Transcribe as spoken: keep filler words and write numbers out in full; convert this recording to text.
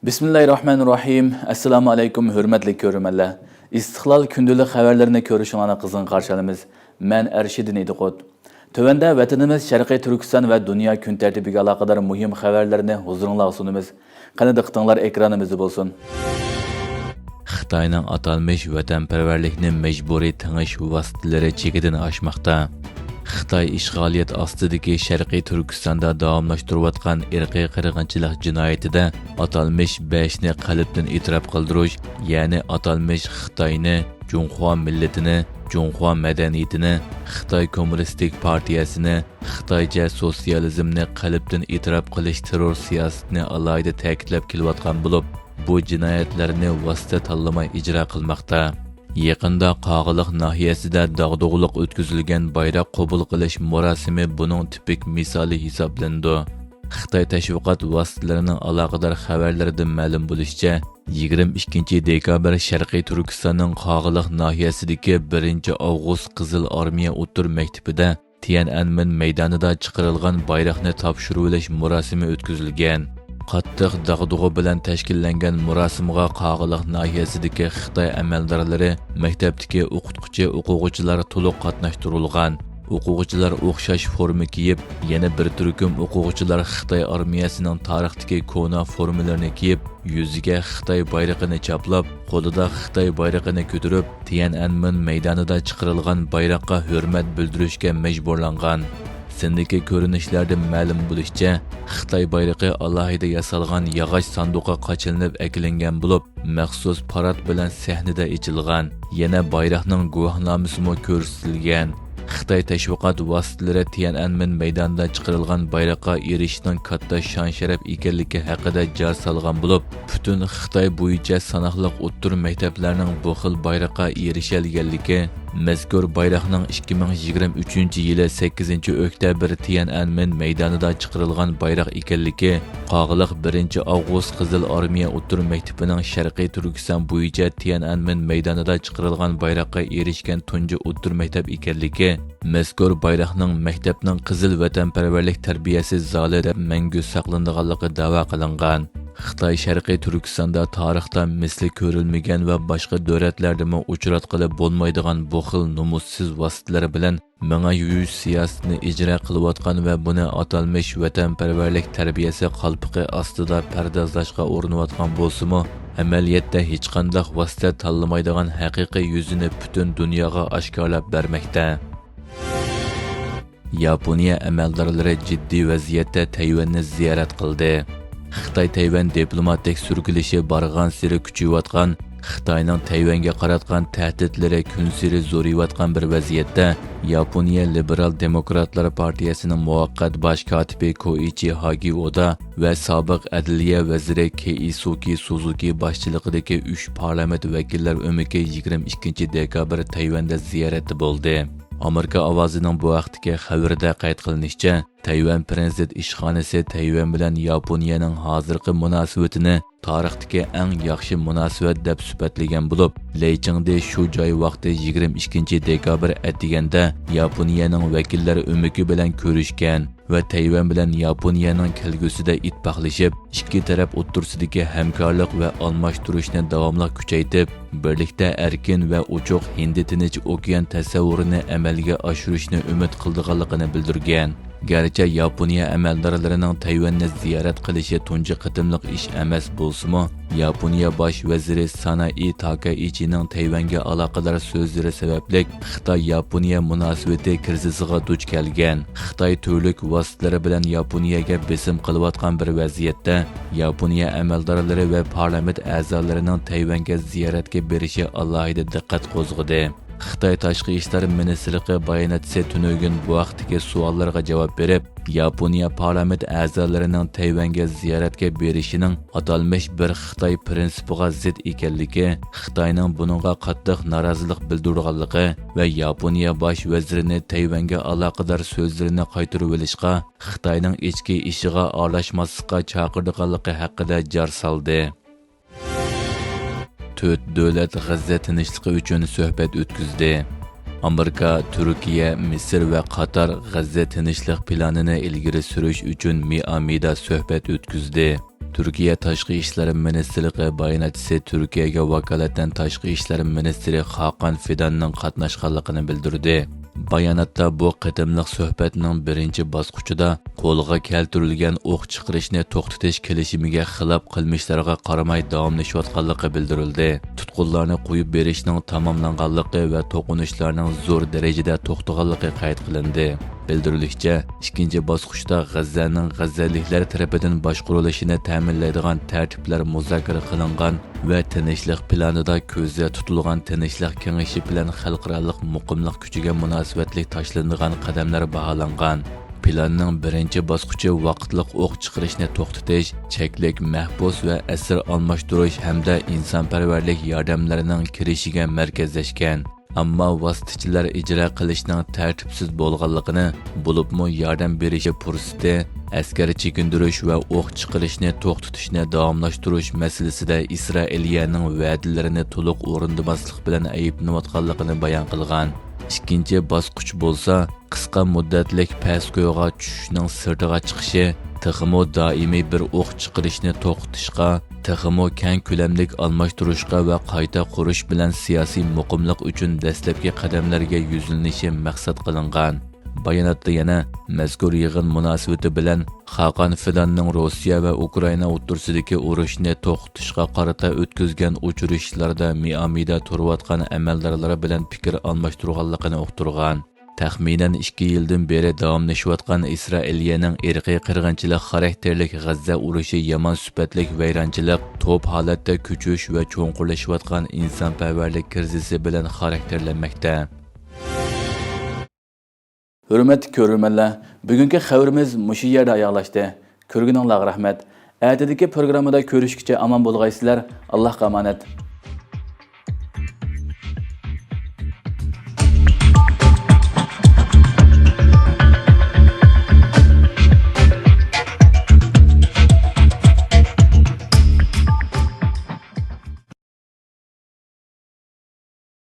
بىسمىللاھىررەھمانىررەھىم. ئەسسالامۇ ئەلەيكۇم، ھۆرمەتلىك كۆرۈرمەنلەر. ئىستىقلال كۈندىلىك خەۋەرلىرىنى كۆرۈشۈڭلارنى قىزغىن قارشى ئالىمىز. مەن ئەرشىدىن ئىدىقۇت. تۆۋەندە ۋەتىنىمىز شەرقىي تۈركىستان ۋە دۇنيا كۈن تەرتىپىگە ئالاقىدار مۇھىم خەۋەرلەرنى ھۇزۇرۇڭلارغا سۇنىمىز. قېنى، دىققىتىڭلار ئېكرانىمىزدا بولسۇن. خىتاينىڭ ئاتالمىش ۋەتەنپەرۋەرلىكنى مەجبۇرىي تېڭىش ۋاسىتىلىرى چېكىدىن ئاشماقتا. خىتاي ئىشغالىيەت ئاستىدىكى شەرقىي تۈركىستاندا داۋاملاشتۇرۇۋاتقان ئىرقىي قىرغىنچىلىق جىنايىتىدە ئاتالمىش بەشنى قەلبتىن ئېتىراپ قىلدۇرۇش، يەنى ئاتالمىش خىتاينى، جۇڭخۇا مىللىتىنى، جۇڭخۇا مەدەنىيىتىنى، خىتاي كوممۇنىستىك پارتىيەسىنى، خىتايچە سوتسىيالىزمنى قەلبتىن ئېتىراپ قىلىش تېررور سىياسىتىنى ئالاھىدە تەكىتلەپ كېلىۋاتقان بولۇپ، بۇ جىنايەتلەرنى ۋاسىتە تاللىماي ئىجرا قىلماقتا. يېقىندا قاغىلىق ناھىيەسىدە داغدۇغىلىق ئۆتكۈزۈلگەن بايراق قوبۇل قىلىش مۇراسىمى بۇنىڭ تىپىك مىسالى ھېسابلىنىدۇ. خىتاي تەشۋىقات ۋاسىتىلىرىنىڭ ئالاقىدار خەۋەرلىرىدىن مەلۇم بولۇشىچە، يىگىرمە ئىككىنچى دېكابىر شەرقىي تۈركىستاننىڭ قاغىلىق ناھىيەسىدىكى بىرىنچى ئاۋغۇست قىزىل ئارمىيە ئوتتۇرا مەكتىپىدە تيەنئەنمېن مەيدانىدا چىقىرىلغان بايراقنى تاپشۇرۇۋېلىش مۇراسىمى ئۆتكۈزۈلگەن. قاتتىق داغدۇغا بىلەن تەشكىللەنگەن مۇراسىمغا قاغىلىق ناھىيەسىدىكى خىتاي ئەمەلدارلىرى، مەكتەپتىكى ئوقۇتقۇچى، ئوقۇغۇچىلار تولۇق قاتناشتۇرۇلغان. ئوقۇغۇچىلار ئوخشاش فورما كىيىپ، يەنە بىر تۈركۈم ئوقۇغۇچىلار خىتاي ئارمىيەسىنىڭ تارىختىكى كونا فورمىلىرىنى كىيىپ، يۈزىگە خىتاي بايرىقىنى چاپلاپ، قولىدا خىتاي بايرىقىنى كۆتۈرۈپ، تيەنئەنمېن مەيدانىدا چىقىرىلغان بايراققا ھۆرمەت بىلدۈرۈشكە مەجبۇرلانغان. سىندىكى كۆرۈنۈشلەردىن مەلۇم بولۇشىچە، خىتاي بايرىقى ئالاھىدە ياسالغان ياغاچ ساندۇققا قاچىلىنىپ ئەكېلىنگەن بولۇپ، مەخسۇس پارات بىلەن سەھنىدە ئېچىلغان. يەنە بايراقنىڭ گۇۋاھنامىسىمۇ كۆرسىتىلگەن. خىتاي تەشۋىقات ۋاسىتىلىرى تيەنئەنمېن مەيدانىدا چىقىرىلغان بايراققا ئېرىشىشنىڭ كاتتا شان-شەرەپ ئىكەنلىكى ھەققىدە جار سالغان بولۇپ، پۈتۈن خىتاي بويىچە ساناقلىق ئوتتۇرا مەكتەپلەرنىڭ بۇ خىل بايراققا ئېرىشەلىگەنلىكى، مەزكۇر بايراقنىڭ ئىككى مىڭ يىگىرمە ئۈچىنچى يىلى سەككىزىنچى ئۆكتەبىر تيەنئەنمېن مەيدانىدا چىقىرىلغان بايراق ئىكەنلىكى، قاغىلىق بىرىنچى ئاۋغۇست قىزىل ئارمىيە ئوتتۇرا مەكتىپىنىڭ شەرقىي تۈركىستان بويىچە تيەنئەنمېن مەيدانىدا چىقىرىلغان بايراققا ئېرىشكەن تۇنجى ئوتتۇرا مەكتەپ ئىكەنلىكى، مەزكۇر بايراقنىڭ مەكتەپنىڭ قىزىل ۋەتەنپەرۋەرلىك تەربىيەسى زالى دەپ مەڭگۈ ساقلىنىدىغانلىقى دەۋا قىلىنغان. خىتاي شەرقىي تۈركىستاندا تارىختا مىسلى كۆرۈلمىگەن ۋە باشقا دۆلەتلەردىمۇ ئۇچراتقىلى بولمايدىغان بۇ خىل نومۇسسىز ۋاسىتىلەر بىلەن مېڭە يۇيۇش سىياسىتىنى ئىجرا قىلىۋاتقان ۋە بۇنى ئاتالمىش ۋەتەنپەرۋەرلىك تەربىيەسى قالپىقى ئاستىدا پەردازلاشقا ئۇرۇنۇۋاتقان بولسىمۇ، ئەمەلىيەتتە ھېچقانداق ۋاسىتە تاللىمايدىغان ھەقىقىي يۈزىنى پۈتۈن دۇنياغا ئاشكارىلاپ بەرمەكتە. ياپونىيە ئەمەلدارلىرى جىددىي ۋەزىيەتتە تەيۋەننى زىيارەت قىلدى. خىتاي تەيۋەن دىپلوماتىك سۈركىلىشى بارغانسېرى كۈچىيىۋاتقان، خىتاينىڭ تەيۋەنگە قاراتقان تەھدىتلىرى كۈنسېرى زورىيىۋاتقان بىر ۋەزىيەتتە، ياپونىيە لىبېرال دېموكراتلار پارتىيەسىنىڭ مۇۋەققەت باش كاتىپى كوئىچى ھاگىئودا ۋە سابىق ئەدلىيە ۋەزىرى كېئىسۇكى سۇزۇكى باشچىلىقىدىكى ئۈچ پارلامېنت ۋەكىللەر ئۆمىكى يىگىرمە ئىككىنچى دېكابىر تەيۋەندە زىيارەتتە بولدى. ئامېرىكا ئاۋازىنىڭ بۇ ھەقتىكى خەۋىرىدە قەيت قىلىنىشىچە، تەيۋەن پرېزىدېنت ئىشخانىسى تەيۋەن بىلەن ياپونىيەنىڭ ھازىرقى مۇناسىۋىتىنى تارىختىكى ئەڭ ياخشى مۇناسىۋەت دەپ سۈپەتلىگەن بولۇپ، لېي چىڭدې شۇ جاي ۋاقتى يىگىرمە ئىككىنچى دېكابىر ئەتىگەندە ياپونىيەنىڭ ۋەكىللەر ئۆمىكى بىلەن كۆرۈشكەن ۋە تەيۋەن بىلەن ياپونىيەنىڭ كەلگۈسىدە ئىتتىپاقلىشىپ، ئىككى تەرەپ ئوتتۇرىسىدىكى ھەمكارلىق ۋە ئالماشتۇرۇشنى داۋاملىق كۈچەيتىپ، بىرلىكتە ئەركىن ۋە ئوچۇق ھىندى تىنچ ئوكيان تەسەۋۋۇرىنى ئەمەلگە ئاشۇرۇشنى ئۈمىد قىلىدىغانلىقىنى بىلدۈرگەن. گەرچە ياپونىيە ئەمەلدارلىرىنىڭ تەيۋەننى زىيارەت قىلىشى تۇنجى قېتىملىق ئىش ئەمەس بولسىمۇ، ياپونىيە باش ۋەزىرى سانائى تاكائىچىنىڭ تەيۋەنگە ئالاقىدار سۆزلىرى سەۋەبلىك خىتاي-ياپونىيە مۇناسىۋىتى كىرىزىسىغا دۇچ كەلگەن. خىتاي تۈرلۈك ۋاسىتىلىرى بىلەن ياپونىيەگە بېسىم قىلىۋاتقان بىر ۋەزىيەتتە، ياپونىيە ئەمەلدارلىرى ۋە پارلامېنت ئەزالىرىنىڭ تەيۋەنگە زىيارەتكە بېرىشى ئالاھىدە دىققەت قوزغىدى. خىتاي تاشقى ئىشلار مىنىستىرلىقى باياناتچىسى تۈنۈگۈن بۇ ھەقتىكى سوئاللارغا جاۋاب بېرىپ، ياپونىيە پارلامېنت ئەزالىرىنىڭ تەيۋەنگە زىيارەتكە بېرىشىنىڭ ئاتالمىش بىر خىتاي پىرىنسىپىغا زىت ئىكەنلىكى، خىتاينىڭ بۇنىڭغا قاتتىق نارازىلىق بىلدۈرىدىغانلىقى ۋە ياپونىيە باش ۋەزىرىنى تەيۋەنگە ئالاقىدار سۆزلىرىنى قايتۇرۇۋېلىشقا، خىتاينىڭ ئىچكى ئىشىغا ئارىلاشماسلىققا چاقىرىدىغانلىقى ھەققىدە جار سالدى. تۆت دۆلەت غەززە تىنچلىقى ئۈچۈن سۆھبەت ئۆتكۈزدى. ئامېرىكا، تۈركىيە، مىسىر ۋە قاتار غەززە تىنچلىق پىلانىنى ئىلگىرى سۈرۈش ئۈچۈن مىئامىدا سۆھبەت ئۆتكۈزدى. تۈركىيە تاشقى ئىشلار مىنىستىرلىقى باياناتچىسى تۈركىيەگە ۋاكالىتەن تاشقى ئىشلار مىنىستىرى خاقان فىداننىڭ قاتناشقانلىقىنى بىلدۈردى. باياناتتا بۇ قېتىملىق سۆھبەتنىڭ بىرىنچى باسقۇچىدا قولغا كەلتۈرۈلگەن ئوق چىقىرىشنى توختىتىش كېلىشىمىگە خىلاپ قىلمىشلارغا قارىماي داۋاملىشىۋاتقانلىقى بىلدۈرۈلدى. تۇتقۇنلارنى قويۇپ بېرىشنىڭ تاماملانغانلىقى ۋە توقۇنۇشلارنىڭ زور دەرىجىدە توختىغانلىقى قەيت قىلىندى. بىلدۈرۈلۈشىچە، ئىككىنچى باسقۇچتا غەززەنىڭ غەززەلىكلەر تەرىپىدىن باشقۇرۇلۇشىنى تەمىنلەيدىغان تەرتىپلەر مۇزاكىرە قىلىنغان ۋە تىنچلىق پىلانىدا كۆزدە تۇتۇلغان تىنچلىق كېڭىشى بىلەن خەلقئارالىق مۇقىملىق كۈچىگە مۇناسىۋەتلىك تاشلىنىدىغان قەدەملەر باھالانغان. پىلاننىڭ بىرىنچى باسقۇچى ۋاقىتلىق ئوق چىقىرىشنى توختىتىش، چەكلىك مەھبۇس ۋە ئەسىر ئالماشتۇرۇش ھەمدە ئىنسانپەرۋەرلىك ياردەملەرنىڭ كىرىشىگە مەركەزلەشكەن. ئەمما ۋاسىتىچىلەر ئىجرا قىلىشنىڭ تەرتىپسىز بولغانلىقىنى، بولۇپمۇ ياردەم بېرىش پۇرسىتى، ئەسكەر چېكىندۈرۈش ۋە ئوق چىقىرىشنى توختىتىشنى داۋاملاشتۇرۇش مەسىلىسىدە ئىسرائىلىيەنىڭ ۋەدىلىرىنى تولۇق ئورۇندىماسلىق بىلەن ئەيىبلىنىۋاتقانلىقىنى بايان قىلغان. ئىككىنچى باسقۇچ بولسا، قىسقا مۇددەتلىك پەسكويغا چۈشۈشنىڭ سىرتىغا چىقىشى، تېخىمۇ دائىمىي بىر ئوق چىقىرىشنى توختىتىشقا، تېخىمۇ كەڭ كۆلەملىك ئالماشتۇرۇشقا ۋە قايتا قۇرۇش بىلەن سىياسىي مۇقىملىق ئۈچۈن دەسلەپكى قەدەملەرگە يۈزلىنىشى مەقسەت قىلىنغان. باياناتتا يەنە مەزكۇر يىغىن مۇناسىۋىتى بىلەن خاقان فىداننىڭ روسىيە ۋە ئۇكرائىنا ئوتتۇرىسىدىكى ئۇرۇشنى توختىتىشقا قارىتا ئۆتكۈزگەن ئۇچرىشىشلاردا مىئامىدا تۇرۇۋاتقان ئەمەلدارلار بىلەن پىكىر ئالماشتۇرغانلىقىنى ئۇقتۇرغان. تەخمىنەن ئىككى يىلدىن بېرى داۋاملىشىۋاتقان ئىسرائىلىيەنىڭ ئىرقىي قىرغىنچىلىق خاراكتېرلىك غەززە ئۇرۇشى يامان سۈپەتلىك ۋەيرانچىلىق، توپ ھالەتتە كۆچۈش ۋە چوڭقۇرلىشىۋاتقان ئىنسانپەرۋەرلىك كىرىزىسى بىلەن خاراكتېرلەنمەكتە. ھۆرمەتلىك كۆرۈرمەنلەر، بۈگۈنكى خەۋىرىمىز مۇشۇ يەردە ئاياغلاشتى. كۆرگىنىڭلارغا رەھمەت. ئەتىدىكى پروگراممىدا كۆرۈشكىچە ئامان بولغايسىلەر. ئاللاھقا ئامانەت.